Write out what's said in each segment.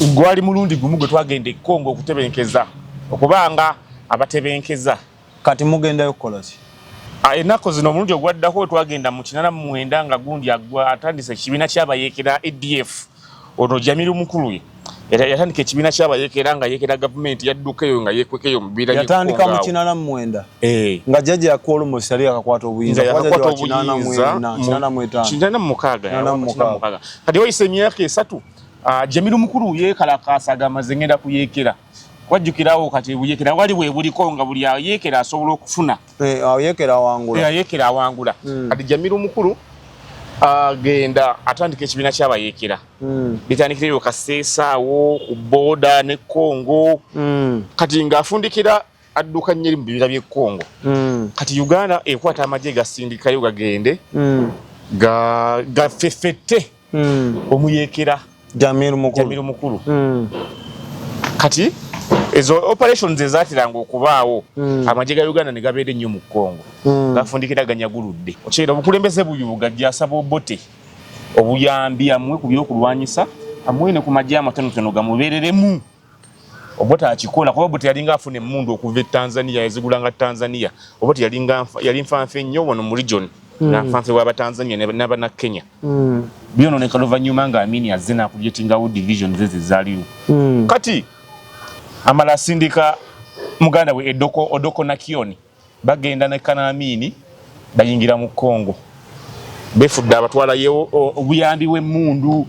Gwali mulundi gumu gwe twagenda e Congo okutebenkeza, okubanga abatebenkeza. Kati mugendayo kukola ki? Ennaku zino omulundi ogwaddako twagenda mu 89 nga gundi atandise ekibiina ky'abayeekera ADF. Ono Jamiru Mukulu era yatandika ekibiina ky'abayeekera nga yeekera gavumenti, yadduka eyo nga yeekwekeyo mu bibiina. Yatandika mu 89 nga jjajja yakuwa almost yali yakakwata obuyinza. Nga yakakwata obuyinza 86. Kati wayise emyaka 3, Jamiru Mukulu yeekalakaasa, agamba nze ngenda kuyeekera. Wajjukirawo kati buyeekera wali bwe buliko nga buli ayeekera asobola okufuna. Ayeekera awangula. Ayeekera awangula. Kati Jamiru Mukulu agenda atandika ekibiina ky'abayeekera. Bitandikira eyo Kaseesa awo ku border ne Congo. Kati ng'afundikira adduka nnyo eri mu bibira by'e Congo. Kati Uganda ekwata amagye gasindikayo gagende gafefette omuyeekera Jamiru Mukulu. Jamiru Mukulu. Kati ezo operations ezateranga okubaawo, amagye ga Uganda ne gabeera ennyo mu Congo, gafundikira ganyaguludde. Okyera obukulembeze buyubuga gyasaba Obote obuyambi amuwe ku byokulwanyisa, amuwe ne ku magye amatonotono gamubeereremu. Obote akikola kuba Obote yalinga afuna emmundu okuva e Tanzania, yazigulanga Tanzania. Obote yalinga yali nfanfe nnyo wano mu region, nga nfanfe w'Abatanzania n'abana Kenya. Byononeka luvannyuma nga Amini azze n'acreatingawo divisions ezo ezaaliwo. Kati amala asindika muganda we Edoko, Odoko Nakioni, bagenda ne Kanamini bayingira mu Congo, befudde abatwalayo obuyambi bw'emmundu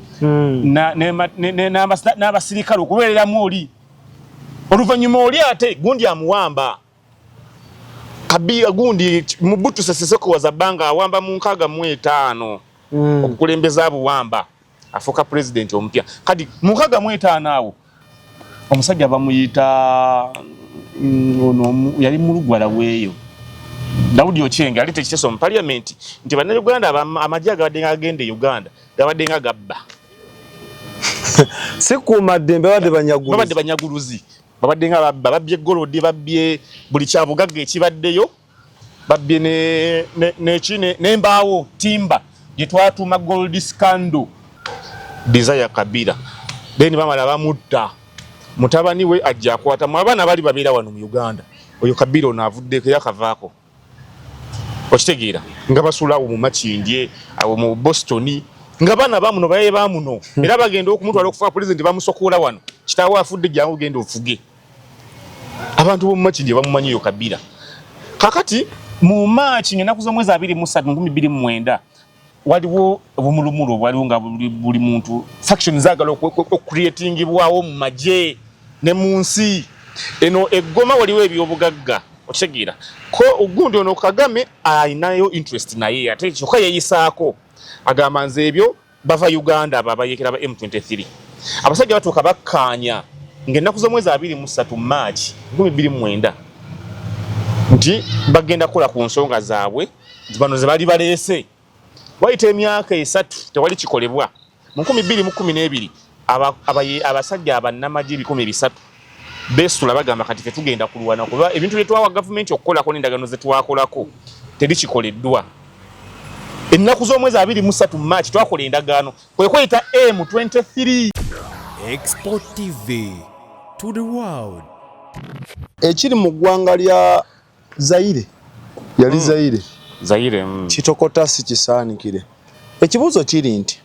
n'abasirikale okubeereramu oli. Oluvannyuma oli ate gundi amuwamba Kabila, gundi Mobutu Sese Seko wa Zabanga awamba mu 65. Obukulembeze abuwamba, afuuka pulezidenti omupya. Kati mu 65 awo omusajja bamuyita ono yali mulugwala weeyo Daudi Ocheng ali tekiteso mu parliament nti bannayuganda amagye agabadde nga agenda e Uganda gabadde nga gabba. Si kuuma ddembe, babadde banyaguluzi. Babadde banyaguluzi, babadde nga babba, babbye gold, babbye buli kyabugagga ekibaddeyo, babbye neki n'embaawo, timber gye twatuuma gold scandal. Desire Kabila then bamala bamutta, mutabani we ajja akwatamu. Abaana bali babeera wano mu Uganda. Oyo Kabila ono avuddeko yakavaako, okitegeera, nga basula awo mu Makindye, awo mu Boston, nga baana bamuno baye bamuno. Era bagenda okumutwala okufuka pulezidenti, bamusokola wano, kitaawe afudde, jangu genda ofuge. Abantu b'omu Makindye bamumanyi oyo Kabila. Kakati mu Maaki ng'ennaku z'omwezi 23 2009 waliwo obumulumulu obwaliwo nga buli muntu faction zaagala okucreatingibwawo mu magye ne mu nsi eno eggoma. Waliwo ebyobugagga, okitegeera, ko ogundi ono Kagame alinayo interest, naye ate kyokka yeeyisaako, agamba nze ebyo bava Uganda abo abayeekera ba M23. Abasajja batuuka bakkaanya ng'ennaku z'omwezi 23 March 2009 nti bagenda kukola ku nsonga zaabwe bano ze bali baleese. Wayita emyaka 3 tewali kikolebwa. Mu 2012 abasajja abannamagye 300 beesitula, bagamba kati tetugenda kulwana kuba ebintu bye twawa gavumenti okukolako n'endagaano ze twakolako terikikoleddwa. Ennaku z'omwezi 23 March twakola endagaano, kwe kweyita M23. Export TV to the world. Ekiri mu ggwanga lya Zaire, yali Zaire. Zaire. Kitokota si kisaanikire. Ekibuuzo kiri nti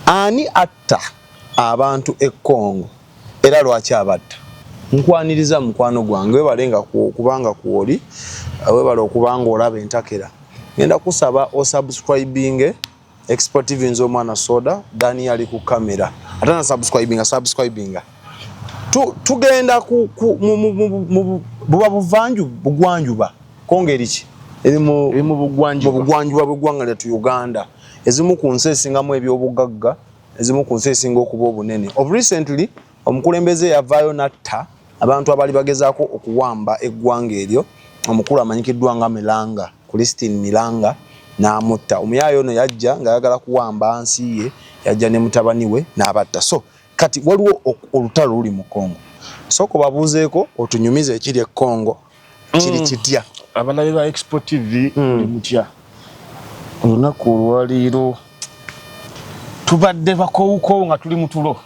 ani atta abantu e Congo era lwaki abatta? Nkwaniriza mukwano gwange, webale nga kubanga kwoli, webale okubanga olaba entakera. Ngenda kusaba osubscribinge Export TV. Nze omwana soda Dani ali ku kamera, ate na subscribinga, subscribinga. Tugenda ku, ku, mu, mu, mu, mu, buba buvanju bugwanjuba Kongo eriki? Eri mu Eri mu bugwanjuba. Mu bugwanjuba bw'eggwanga lyattu Uganda, ezimu ku nsi esingamu ebyobugagga, ezimu ku nsi esinga okuba obunene. Of recently omukulembeze yavaayo n'atta abantu abaali bagezaako okuwamba eggwanga eryo, omukulu amanyikiddwa nga Milanga, Christine Milanga, n'amutta. Omuyaayo ono yajja ng'ayagala kuwamba nsi ye, yajja ne mutabani we n'abatta. So kati waliwo olutalo luli mu Congo. Sooka obabuuzeeko, otunyumize ekiri e Congo kiri kitya? Abalabe ba Expo TV, muli mutya olunaku olwaleero? Tubadde bakowukowu nga tuli mu tulo.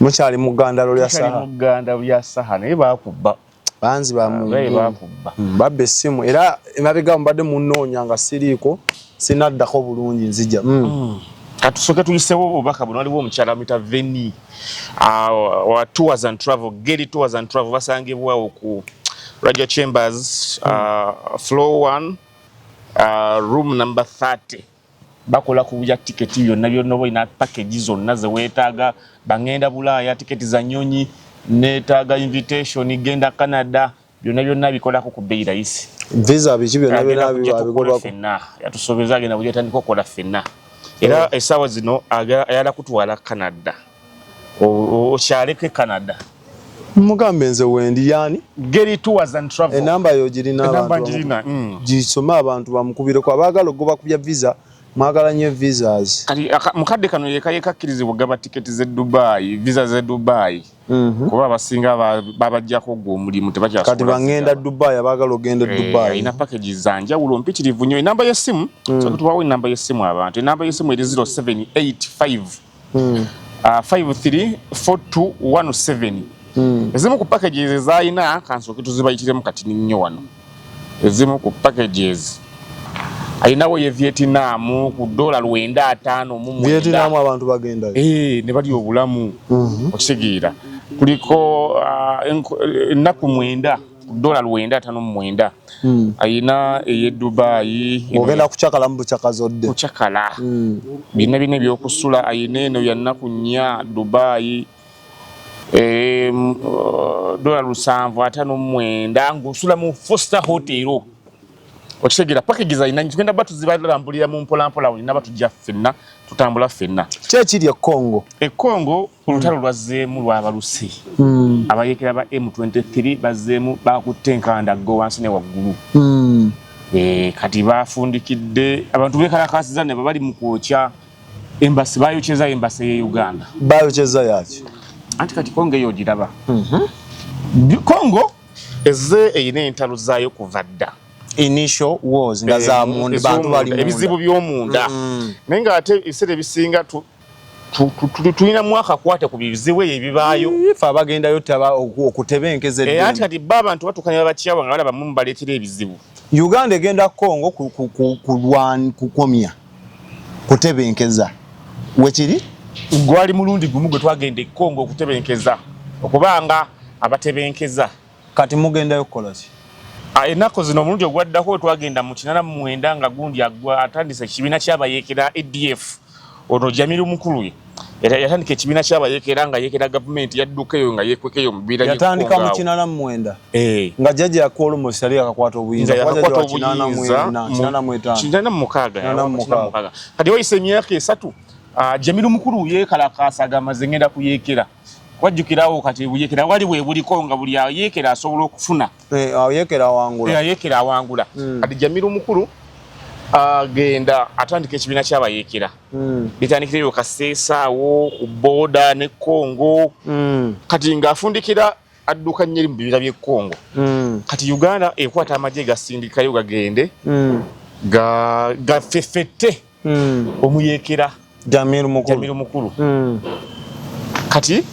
Mukyali mu ggandalo lya Saha. Mu ggandalo lya Saha naye baakubba. Banzi ba mu baakubba. Babba essimu era emabega mbadde munnoonya nga siriiko sinaddako bulungi nzija. Katusooke tuyisewo obubaka buno. Waliwo omukyala amuyita Veni wa Tours and Travel, Geri Tours and Travel, basangibwawo ku Radio Chambers, floor 1, room number 30. Bakola ku bya tiketi byonna byonna, oba olina package zonna ze weetaaga, bangenda Bulaaya, tiketi za nnyonyi, neetaaga invitation genda Canada, byonna byonna bikolako ku bbeeyi rahisi. Visa biki byonna byonna bigobako. Ffenna yatusobeza agenda kujja tandika okukola ffenna, era essaawa zino ayala kutwala Canada, okyaleko e Canada. Mugambe nze wendi yani Geri Tours and Travel. Enamba yo girina? Enamba girina. Gisome abantu bamukubireko abaagala okugoba ku bya visa. Mwagala nnyo visas. Kati mukadde kano yeka yekakkirizibwa okugaba tiketi z'e Dubai, visa z'e Dubai, kuba abasinga babajjako gwe omulimu tebakyasobola. Kati bangenda Dubai, abaagala ogenda e Dubai. Alina package za njawulo mpitirivu nnyo. Enamba y'essimu, so tubawo enamba y'essimu abantu. Enamba y'essimu eri 0785 534217. Ezimu ku packages ezalina kansooke tuzibayitiremu kati nnyo wano. Ezimu ku packages alinawo ye Vietnam ku dola 959. Vietnam abantu bagendayo? Eh, ne bali obulamu. Okitegeera, kuliko ennaku 9 ku dola 959. Ayina ey'e Dubai. Ogenda kucakala mu bucakazodde. Kucakala bina bina ebyokusula. Ayina eno ya nnaku 4 Dubai, dola 759 ng'osula mu four-star hotel. Okitegeera, packages ayina, tugenda ba tuzibalambulira mu mpolampola, olina batujja ffenna tutambula ffenna. Ki ekiri e Congo? E Congo olutalo lwazzeemu lwabaluse. Abayekera ba M23 bazzeemu bakutte enkandaggo wansi ne waggulu. Kati bafundikidde abantu bekalakasiza ne bali mu kwokya embassy, bayokyeza embassy ye Uganda. Bayokyeza yaki? Anti kati Congo eyo ogiraba. Congo ezze erina entalo zaayo kuva dda. Initial wars nga za munda, bantu bali munda. Ebizibu by'omunda, naye ng'ate ebiseera ebisinga tulinamu akakwate ku bizibu ebyo ebibaayo. Ife abagendayo taba okutebenkeza Anti eddembe. Kati ba abantu batuuka ne babakyawa nga balaba mu mubaleetera ebizibu. Uganda egenda Congo kukomya kutebenkeza wekiri. Gwali mulundi gumu gwe twagenda e Congo okutebenkeza, okubanga abatebenkeza. Kati mugendayo kukola ki? Ennaku zino omulundi ogwaddako twagenda mu 89 nga gundi agwa atandise ekibiina ky'abayeekera ADF, ono Jamiru Mukulu era yatandika ekibiina ky'abayeekera nga yeekera gavumenti, yadduka eyo nga yeekwekeyo mu bibiina. Yatandika mu 89? Eh. Nga jjajja yakuwa yali yakakwata obuyinza? Nga Kuba yakakwata jjajja wa kinaana mu obuyinza ena, 85. 86. 86. Kati wayise emyaka 3, Jamiru Mukulu yeekalakaasa agamba nze ngenda kuyeekera. Wajjukirawo kati buyeekera wali bwe buliko nga buli ayeekera asobola okufuna. Eh, ayeekera awangula. Ayeekera awangula. Kati Jamiru Mukulu agenda atandika ekibiina ky'abayeekera. Bitandikira eyo Kaseesaawo ku border ne Congo. Kati ng'afundikira adduka nnyo eri mu bibira by'e Congo. Kati Uganda ekwata amagye gasindikayo gagende gafefette omuyeekera. Jamiru Mukulu. Jamiru Mukulu. Kati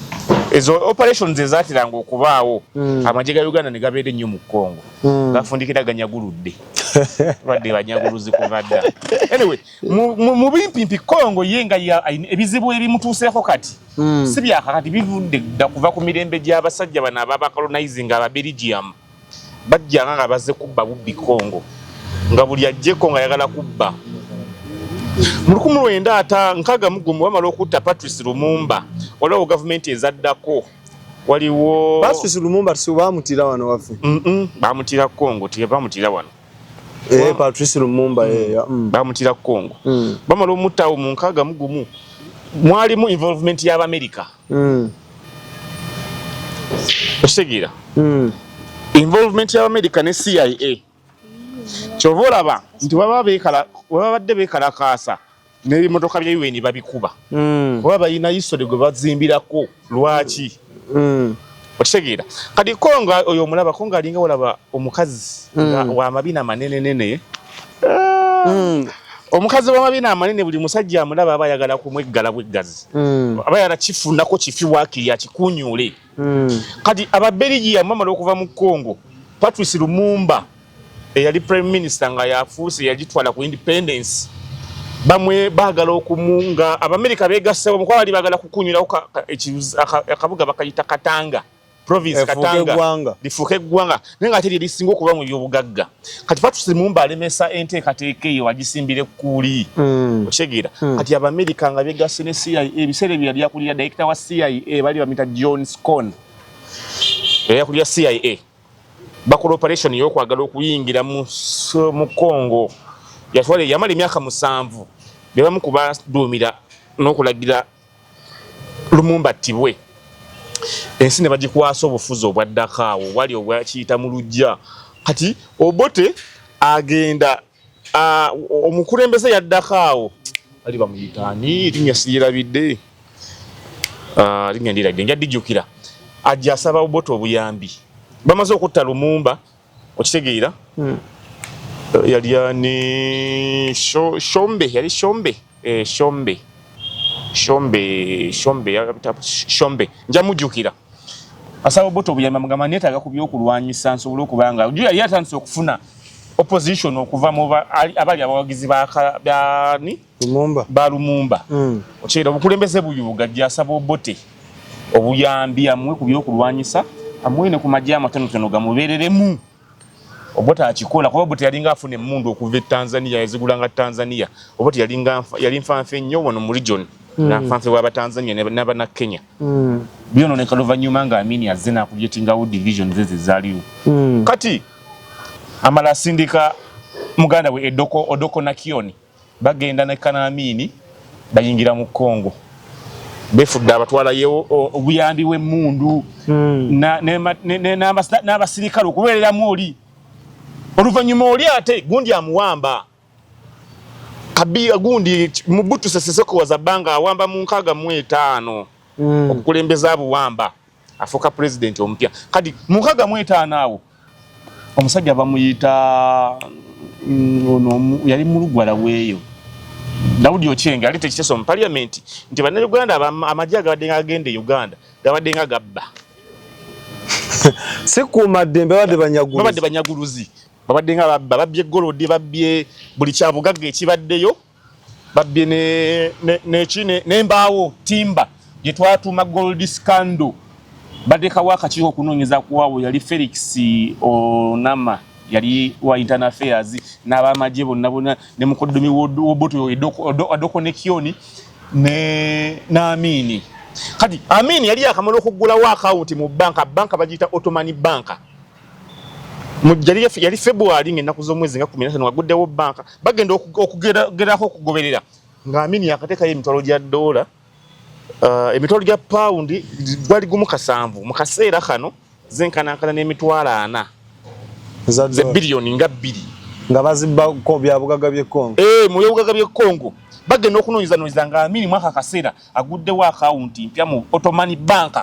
ezo operations ezateranga okubaawo, amagye ga Uganda ne gabeera ennyo mu Congo, gafundikira ganyaguludde, badde banyaguluzi kuva dda. Anyway, mu bimpimpi Congo ye nga ebizibu ebimutuuseeko kati si byakakati, bivudde dda kuva ku mirembe gy'abasajja bano ababacolonizing, aba Belgium. Bajjanga nga bazze kubba bubbi Congo, nga buli ajjeko nga ayagala kubba. Mu 1961 bamala okutta Patrice Lumumba, waliwo gavumenti ezaddako, waliwo Patrice Lumumba si bamutira wano waffe? Bamutira Congo, tebamutira wano. Eh, Patrice Lumumba, eh. Bamutira Congo. Bamala omuttaawo mu 61, mwalimu involvement y'Abamerika. Okitegeera? Involvement y'Abamerika ne CIA. Kyova olaba nti baba babadde beekalakaasa n'ebimotoka bya UN babikuba, oba balina history gwe bazimbirako lwaki. Okitegeera? Kati Kongo oyo omulaba, Kongo alinga olaba omukazi nga wa mabina manenenene. Omukazi w'amabina amanene buli musajja amulaba aba ayagala kumweggala bweggazi. Aba ayagala kifunako kifi waakiri akikunyule. Kati Ababelgium bamala okuva mu Congo, Patrice Lumumba eyali prime minister nga yafuuse yagitwala ku independence, bamwe baagala okumu nga Abamerika beegassewo mukuba bali baagala kukunyulawo akabuga bakayita Katanga province, Katanga lifuuke eggwanga, naye nga ate lye lisinga okuba mu byobugagga. Kati Patrice Lumumba alemesa enteekateeka eyo, agisimbira ekkuuli. Okitegeera? Kati Abamerika nga begasse ne CIA, ebiseera ebyo yali akulira, director wa CIA bali bamita John Scone, yali akulira CIA, bakola operation ey'okwagala okuyingira mu Congo. Yatwala, yamala emyaka 7, be bamu kubaduumira n'okulagira Lumumba attibwe, ensi ne bagikwasa obufuzi obwaddako awo wali obwakiyita mu lujja. Kati Obote agenda, omukulembeze yaddako awo bali bamuyita ani? Erinnya siryerabidde, linnya ndirabidde, nja dijjukira. Ajja asaba Obote obuyambi, bamaze okutta Lumumba, okitegeera? Yali ani? Shombe, yali Shombe, Shombe, Shombe, Shombe, Shombe, nja mujjukira. Asaba Obote obuyambi, amugamba, neetaaga ku byokulwanyisa nsobole okuba nga ju yali atandise okufuna opposition okuva mu abali abawagizi bani? Lumumba. Ba Lumumba. Okitegeera? Obukulembeze buyuuga. Ajja asaba Obote obuyambi, amuwe ku byokulwanyisa, amuwe ne ku magye amatonotono gamubeereremu. Obote akikola kuba Obote yalinga afuna emmundu okuva e Tanzania, yazigulanga Tanzania. Obote yalinga yali nfanfe nnyo wano mu region, nga nfanfe w'Abatanzania n'abana Kenya. Byononeka luvannyuma nga Amini azze n'acreatingawo divisions ezo ezaaliwo. Kati amala asindika muganda we Edoko, Odoko Nakioni, bagenda ne Kanamini, bayingira mu Congo, befudde abatwalayo obuyambi bw'emmundu n'abasirikale okubeereramu oli. Oluvannyuma oli ate gundi amuwamba Kabila, gundi Mobutu Sese Seko wa Zabanga awamba mu 65. Obukulembeze abuwamba, afuuka pulezidenti omupya. Kati mu 65 awo omusajja bamuyita ono yali mulugwala weeyo Daudi Ocheng ali tekiteso mu parliament nti Bannayuganda amagye agabadde nga agenda e Uganda gabadde nga gabba. Si kuuma ddembe, babadde banyaguluzi. Babadde banyaguluzi, babadde nga babba, babbye gold, babbye buli kyabugagga ekibaddeyo, babbye neki n'embaawo, timber gye twatuuma gold scandal. Bateekawo akakiiko okunoonyeza kuwaawo. Yali Felix Onama, yali wa internal affairs, n'abamagye bonna bonna ne mukoddomi w'Obote Adoko Nekioni ne n'Amini. Kati Amini yali yakamala okuggulawo akawunti mu banka, banka bagiyita Ottoman Banka. Yali February ng'ennaku z'omwezi nga 15 waguddewo banka. Bagenda okugerako okugoberera nga Amini yakateekayo emitwalo gya dola, emitwalo gya pawundi gwali 1.7, mu kaseera kano zenkanankana n'emitwalo 40 ze biliyoni nga 2. Nga bazibbako byabugagga by'e Congo. Eh, mu byobugagga by'e Congo. Bagenda okunoonyezanoonyeza nga Amini mwaka akaseera aguddewo akawunti mpya mu Ottoman Bank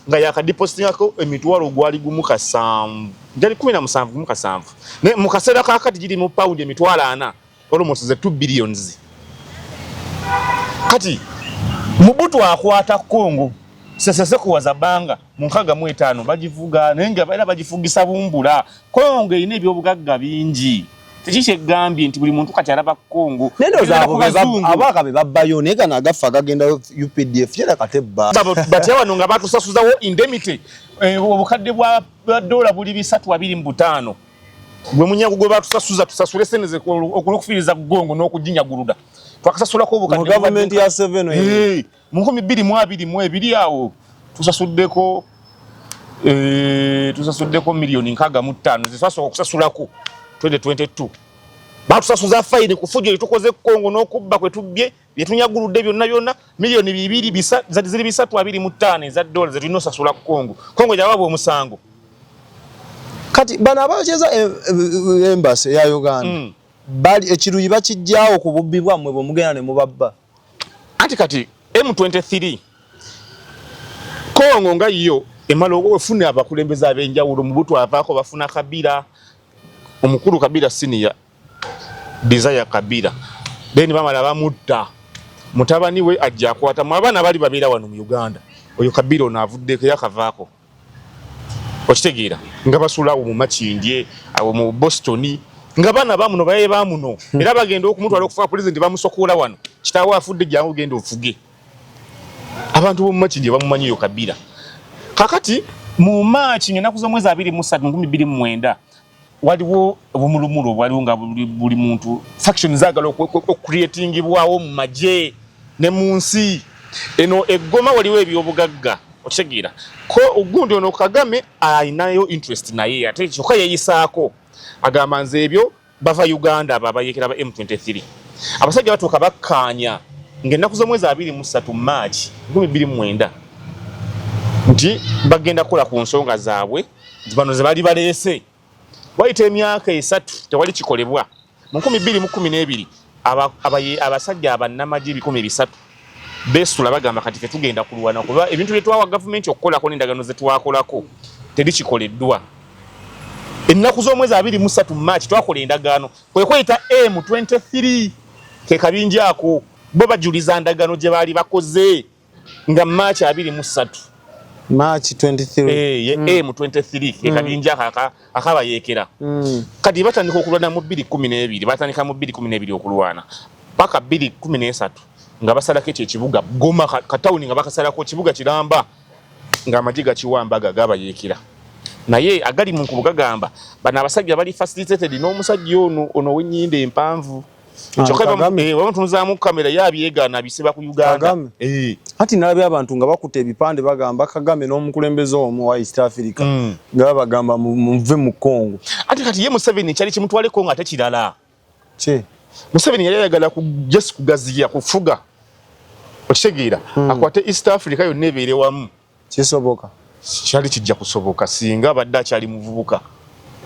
nga yakadepositingako emitwalo gwali 1.7, gyali 17, 1.7, naye mu kaseera kakati giri mu pawundi emitwalo 40, almost the 2 billions. Kati Mobutu akwata Congo, Sese Seko wa Zabanga, mu 65 bagivuga, naye nga era bagifugisa bumbula. Congo erina ebyobugagga bingi, teki kyegambye nti buli muntu kati alaba Congo. Abaaka be babbayo, naye gano agaffe agagenda UPDF yera katebba. Batya wano nga batusasuzawo indemnity, obukadde bwa dola buli 325, gwe munyago gwe batusasuza tusasule sente olw'okufiiriza Congo n'okuginyaguluda. Twakasasulako obukadde gavumenti ya seven mu 2022 awo tusasuddeko, tusasuddeko miliyoni 65 zetwasooka okusasulako 2022. Batusasuza fine ku fujjo lyetukoze Kongo n'okubba kwe tubbye, byetunyaguludde byonna byonna, miliyoni bibiri ziri 325 eza dola zetulina osasula ku Kongo. Kongo gyawaabwe omusango. Kati bano abakyeza embassy eya Uganda, bali ekiruyi bakijjawo ku bubbi bwammwe bwe mugenda ne mubabba. Anti kati M23, Kongo nga yo emala okufuna abakulembeze ab'enjawulo, Mobutu avaako, bafuna Kabila omukulu, Kabila senior, Desire Kabila. Then bamala bamutta, mutabani we ajja akwata mu abaana bali babeera wano mu Uganda. Oyo Kabila ono avuddeko, yakavaako, okitegeera, nga basula awo mu Makindye, awo mu Boston, nga baana bamuno baye bamuno. Era bagenda okumutwala okufa pulezidenti, bamusokola wano, kitaawe afudde, jangu genda ofuge. Abantu b'omu Makindye bamumanyi oyo Kabila. Kakati mu Maaki, ng'ennaku z'omwezi 23 2009, waliwo obumulumulu obwaliwo nga buli muntu faction zaagala okucreatingibwawo mu magye ne mu nsi eno eggoma. Waliwo ebyobugagga, okitegeera, ko ogundi ono Kagame alinayo interest, naye ate kyokka yeeyisaako, agamba nze ebyo bava Uganda, abo abayekera ba M23. Abasajja batuuka bakkaanya ng'ennaku z'omwezi 23 Maaki 2009 nti bagenda kukola ku nsonga zaabwe bano ze bali baleese. Wayita emyaka 3 tewali kikolebwa. Mu 2012 abasajja abannamagye 300 beesula, bagamba kati fe tugenda kulwana kuba ebintu bye twawa gavumenti okukolako n'endagaano ze twakolako teri kikoleddwa. Ennaku z'omwezi 23 Maaki twakola endagaano, kwe kweyita M23, ke kabinja ako. Bo bajuliza ndagaano gye baali bakoze nga Maaki 23. March 23. Eh, ye M23 ke kabinja ako akabayeekera. Kati batandika okulwana mu 2012, batandika mu 2012 okulwana paka 2013 nga basalako ekyo ekibuga Goma, katawuni nga bakasalako kibuga kiramba, ng'amagye gakiwamba gabayeekera. Naye agali mu nkubo gagamba bano abasajja bali facilitated n'omusajja ono ono ow'ennyindo empanvu. Ah, kyokka Kagame. Bamutunuzaamu kamera, ye abyegaana, abisiba ku Uganda. Kagame. Anti nalabye abantu nga bakutte ebipande bagamba Kagame n'omukulembeze omu wa East Africa nga babagamba muve mu Congo. Ate kati ye Museveni kyali kimutwaleko nga ate kirala. Ki? Museveni yali ayagala ku just kugaziya kufuga, okitegeera, akwate East Africa yonna ebeere wamu. Kisoboka? Kyali kijja kusoboka singa abadde akyali muvubuka.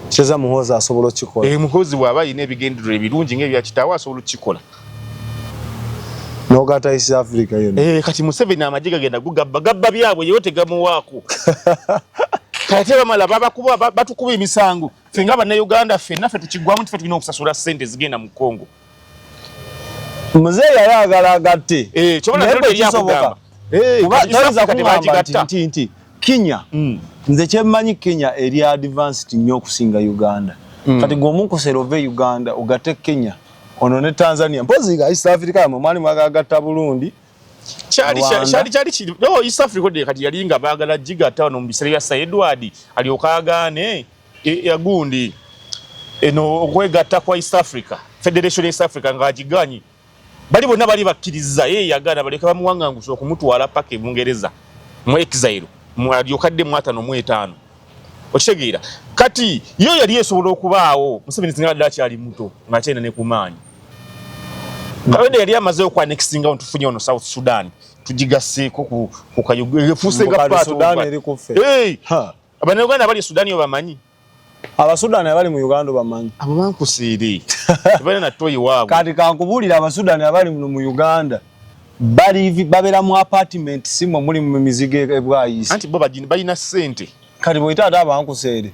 Kyeza Muhoozi asobola okukikola? E, Muhoozi bw'aba alina ebigendererwa ebirungi ng'ebya kitaawe asobola okukikola. N'ogatta East Africa yonna. E, kati Museveni amagye gagenda gugabba gabba byabwe, yewe tegamuwaako. Kati bamala babakuba, batukuba emisango ffe nga Bannayuganda, ffenna ffe tukigwamu nti ffe tulina okusasula ssente ezigenda mu Congo. Muzeeyi yali ayagala agatte. Eh, kyobala Naye nalyo bwe teri kisoboka. akugamba. Eh, Kuba kati East toyinza Africa kuŋŋamba nti tebagigatta. nti Kenya, nze kyemmanyi Kenya eri advanced nnyo okusinga Uganda. Kati gwe omunkosera ove e Uganda ogatte Kenya ono ne Tanzania, mpozi nga East Africa yamwe mwali mwagagatta Burundi. Kyali Rwanda. kyali kiri no East Africa de kati yali nga baagala gigatta wano mu biseera bya Sir Edward alyoka agaane yagundi eno okwegatta kwa East Africa, Federation East Africa, ng'agiganyi. Bali bonna bali bakkiriza, ye yagaana, baleka bamuwaŋŋangusa okumutwala paka e Bungereza mu exile alyoka adde mu 55, okitegeera. Kati yo yali esobola okubaawo Museveni singa abadde akyali muto ng'akyalina ne ku maanyi. Kawedde yali amaze okwanexinga, ono tufunye ono South Sudan tugigasseeko ku efuuse nga Mbu kati part Sudan eri ku ffe. Hey! Ha. Abannayuganda bali e Sudan yo bamanyi. Abasudaani abali mu Uganda bamanyi? Abo bankusiire, tebalina na toyi waabwe. Kati kankubuulira, Abasudaani abali muno mu Uganda bali babeera mu apartment, si mwe muli mu mizigo ebwayisi. Anti bo balina ssente. Kati bw'oyita ate abankuseere.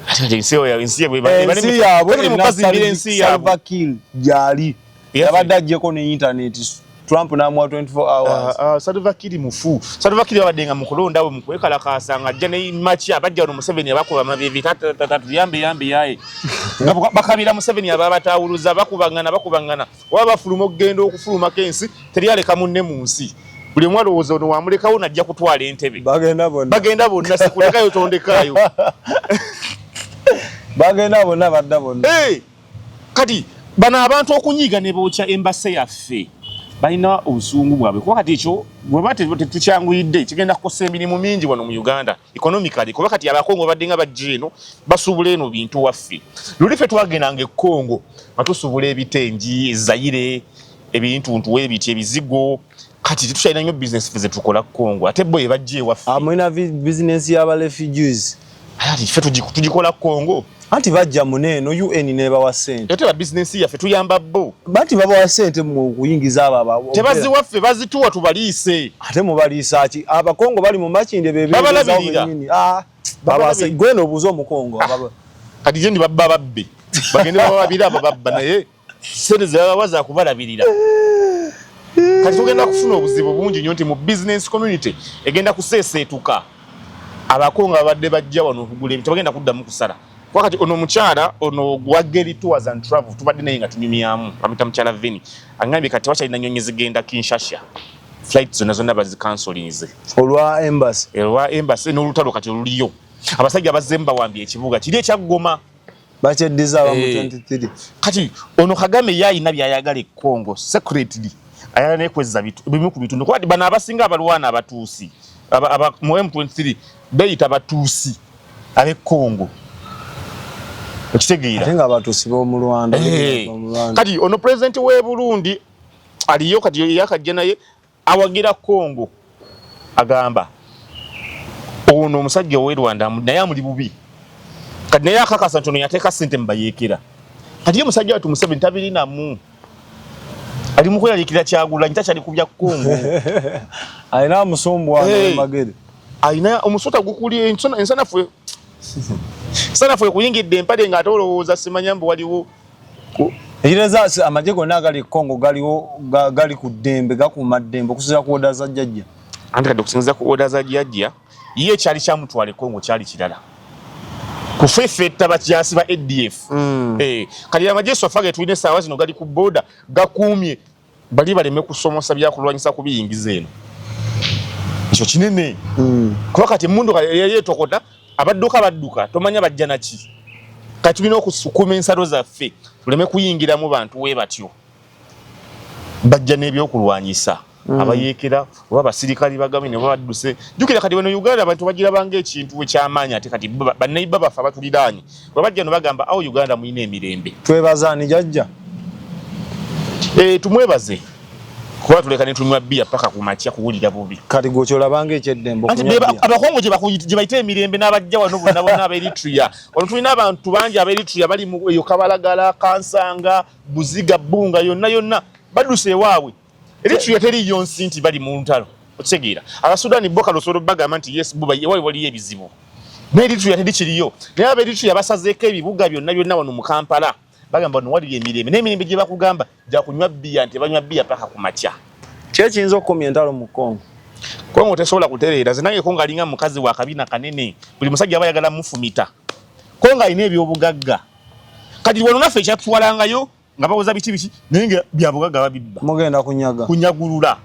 Ate kati ensi ensi yaabwe ensi yaabwe bali mu bazimbira ensi yaabwe. Salva Kiir gyali. Yabadde aggyeko ne internet, Trump n'amuwa 24 hours. Ah, ah, Salva Kiir mufu. Salva Kiir babadde nga mu kulonda we mu kwekalakaasa nga ajja ne maki, abajja wano Museveni abakuba amaviivi, tata tuyambe yambe yaye, nga bakabira Museveni ababatawuluza, bakubangana bakubangana, oba bafuluma okugenda okufulumako ensi, teri aleka munne mu nsi. Buli omu alowooza ono wamulekawo najja kutwala entebe. Bagenda bonna. Bagenda bonna, sikulekayo tondekaayo. Bagenda bonna, badda bonna. Hey! Kati bano abantu okunyiiga ne bookya embassy yaffe, balina obusungu bwabwe, kuba kati ekyo bweba tetukyanguyidde kigenda kukosa emirimu mingi wano mu Uganda economically, kuba kati Abakongo badde nga bajja eno basuubula eno bintu waffe. Luli ffe twagendanga e Congo nga tusuubula ebitengi, ezayire, ebintuntu ebiti, ebizigo. Kati tetukyalina nnyo business ffe zetukola Congo, ate bo ebajja ewaffe. Ah, mulina business y'aba refugees? Ati ffe tugikola Congo. Anti bajja muneeno UN nebawa ssente. Ate ba business yaffe tuyamba bo. Banti babawa ssente mu kuyingiza abo Tebaziwa ffe, bazituwa tubaliise. Ate mubaliisa ki? Abakongo bali mu Makindye be Babalabirira. Bennyini. Ah, Babalabirira. gweno obuuza omukongo Kati je ndi babba babbe bagende bababira abo babba naye. Sente zebabawa zakubalabirira. Kati tugenda kufuna obuzibu bungi nnyo nti mu business community egenda kuseeseetuka. Abakongo abadde bajja wano okugula ebintu bagenda kuddamu kusala. Kuba kati ono omukyala ono gwa Geri Tours and Travel tubadde naye nga tunyumyamu, bamuyita mukyala Vini, angambye kati tewakyalina nnyonyi zigenda Kinshasa, flight zonna zonna bazikansolinze olwa embassy, olwa embassy n'olutalo kati oluliyo. Abasajja bazzeemu bawambye ekibuga kiri ekya Goma. Bakyeddiza abamu 23. Eh. Kati ono Kagame ye alina by'ayagala e Congo secretly, ayagala naye kwezza bimu ku bitundu, kuba bano abasinga abalwana abatuusi mu M23 beyita batuusi ab'e Congo, okitegeera? Ate nga abatuusi b'omu Rwanda. Eh. Kati ono pulezidenti w'e Burundi aliyo kati yakajja naye awagira Congo, agamba ono omusajja ow'e Rwanda naye amuli bubi, kati naye akakasa nti ono yateeka ssente mu bayeekera. Kati ye musajja watu Museveni tabirinamu, ali mu kweraliikirira Kyagulanyi, takyali ku bya Congo. Alina omusumbwa magere, alina omusota gukuli ensanafu ensanafu ekuyingidde empale ng'ate olowooza simanya mbu waliwo. Ekitegeeza amagye gonna agali e Congo galiwo gali ku ddembe, gakuuma ddembe okusinziira ku oda za jjajja. Anti kati okusinziira ku oda za jjajja, ye ekyali kyamutwala e Congo kyali kirala, kufefetta bakyasi ba ADF. Eh, kati amagye sofa ge tulina essaawa zino gali ku boda gakuumye bali baleme kusomosa byakulwanyisa kubiyingiza eno, ekyo kinene. Kuba kati emundu yetokota, abadduka badduka, tomanya bajja naki. Kati tulina okusukuma ensalo zaffe tuleme kuyingiramu bantu we batyo bajja n'ebyokulwanyisa. Abayeekera oba abasirikali bagamye ne babadduse. Jjukira kati wano Uganda abantu bagirabanga ekintu ekyamaanyi, ate kati banneiba baffe abatuliraanye bwe bajja no bagamba awo Uganda mulina emirembe. Twebaza ani jajja? Eh, tumwebaze kuba tuleka ne tunywa bbiya paka ku makya kuwulira bubi. Kati gwe kyolabanga ekyeddembe. Abakongo gye bayita emirembe n'abajja wano bonna bonna aba Eritrea. Wano tulina abantu bangi aba Eritrea bali mu eyo Kabalagala, Kansanga, Buziga, Bbunga, yonna yonna badduse ewaabwe. Eritrea teriiyo nsi nti bali mu ntalo, okitegeera? Abasudaani bo kale osobola obagamba nti yes, bo ewaabwe waliyo ebizibu, naye Eritrea teri kiriyo. Naye aba Eritrea basazeeko ebibuga byonna byonna wano mu Kampala, bagamba wano waliyo emirembe, naye emirembe gye bakugamba gya kunywa bbiya, nti banywa bbiya paka ku makya. Ki ekiyinza okukomya entalo mu Congo? Congo tesobola kutereera. Nze nange Congo alinga mukazi wa kabina kanene, buli musajja aba ayagala mufumita. Congo alina ebyobugagga, kati wano naffe ekyatutwalangayo nga bawoza biki biki, naye nga byabugagga babibba, mugenda kunyaga, kunyagulula.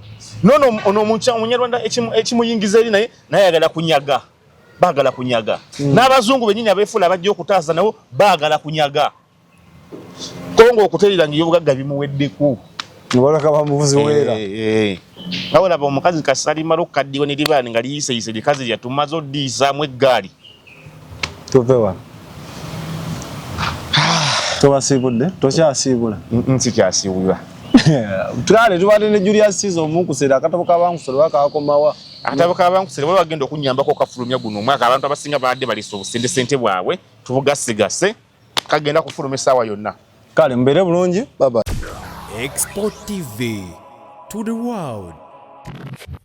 Nono ono omunyarwanda ekimuyingiza eri naye naye ayagala kunyaga, baagala kunyaga. N'abazungu bennyini abeefuula abajja okutaasa nabo baagala kunyaga. Kongo okuterera nga ebyobugagga bimuweddeko, Nibalaka bamubuziweera. Eh, eh. Nga olaba omukazi kasalimala okukaddiwa ne libaani nga liyiseyise, likazi lyatumaze oddiisaamu eggaali. Tuve wano. Tobasiibudde? Tokyasiibula? Nsikyasiibula. Tulale tubadde ne Julius Caesar omunkusera akatabo k'abankusera oba kakomawa? Akatabo k'abankusera bwe bagenda okunnyambako okafulumya guno omwaka, abantu abasinga babadde balese obusente sente bwabwe tubugasigase, kagenda kufuluma essaawa yonna. Kale mubeere bulungi, bye bye. Export TV to the world.